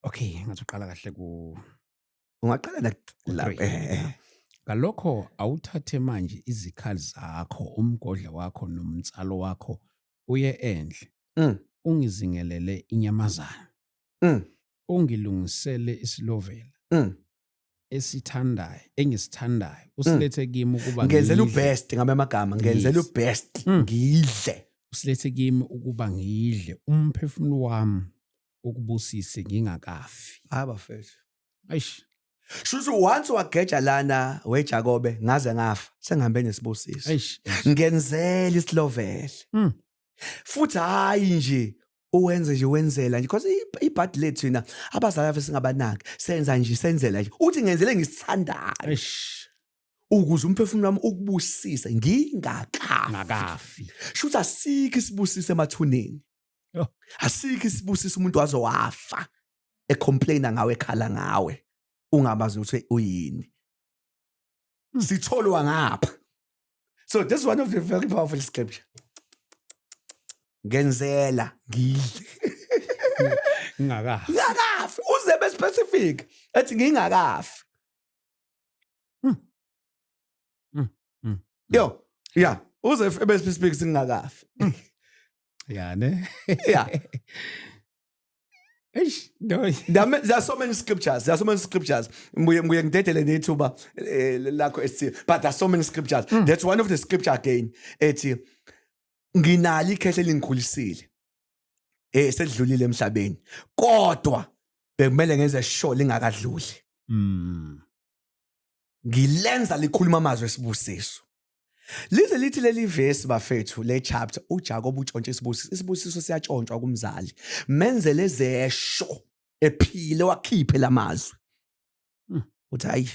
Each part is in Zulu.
Okay, ngathi uqala kahle ku Ungaqala la la Three. Ngalokho awuthathe manje izikhali zakho, umgodla wakho nomnsalo wakho, uye endle. Ungizingelele inyamazana. Ungilungisele isilovela esithandayo, engisithandayo. Usilethe kimi ukuba Ngenzela ngidle. ubest ngamanye amagama, ngenzela ubest ngidle. Usilethe kimi ukuba ngidle, umphefumulo wami ukubusise ngingakafi. Hayi bafethu. Eish. Shuthi once wageja lana weJakobe, ngaze ngafa sengihambe nesibusiso. Eish. Ngenzela isilovele. Futhi hayi nje uwenze nje, wenzela nje because ibhadi lethu thina abazali ave singabanaki, senza nje, senzela nje. Uthi ngenzele ngisithandayo ukuze umphefumulo wami ukubusise ngingakafi. Ngakafi. Shuthi asikho isibusiso emathuneni. Yo. Asikho isibusiso umuntu waze wafa ecomplaina ngawe, ekhala ngawe, ungabazi ukuthi uyini. Sitholwa ngapha. So this is one of the very powerful scripture: ngenzela ngidle Ngingakafi. Ngingakafi. Uze be specific, ethi ngingakafi. Yo, yeah, uze ebe specific, singakafi. Ya ne. Yeah. Eish, no. There are so many scriptures. There are so many scriptures. Mbuye ngidedele nethuba lakho esithi, but there are so many scriptures. That's one of the scripture again. Ethi nginalo ikhehle lingikhulisile. Sedlulile emhlabeni. Kodwa bekumele ngenze sure lingakadluli. Ngilenza likhuluma amazwi esibusiso. Lize lithi leli verse bafethu, le chapter, uJakob utshontshe isibusiso. Isibusiso siyatshontshwa kumzali. Menzele zesho ephile wakhiphe lamazwi. Uthi hayi,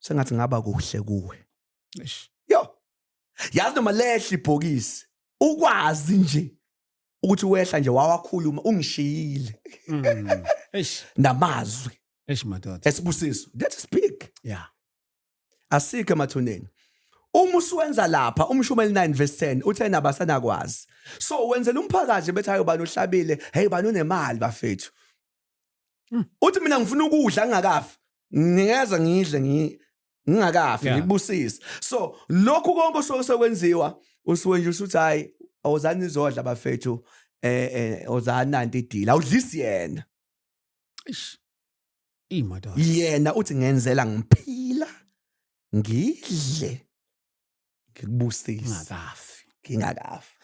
sengathi ngaba kuhle kuwe. Eish. Yo. Yazi noma lehla ibhokisi, ukwazi nje ukuthi wehla nje wawakhuluma, ungishiyile Eish. namazwi Eish madoda. esibusiso. That is big. Asikho emathuneni. Uma usuwenza lapha, umshumeli 9 verse 10 uthe nabasanakwazi. So wenzela umphakathi bethi, hayi, ubani uhlabile, hey, bani unemali bafethu. Uthi mina ngifuna ukudla ngingakafi, ngingeza ngidle ngingakafi, ngikubusise. So lokhu konke osuke sekwenziwa, usuke nje usuthi hayi, awuzani izodla bafethu, ozani nanti idila, awudlisi yena. Eish. Ey madoda. Yena uthi ngenzela ngiphila, ngidle, ngikubusise Ngakafi. Ngingakafi.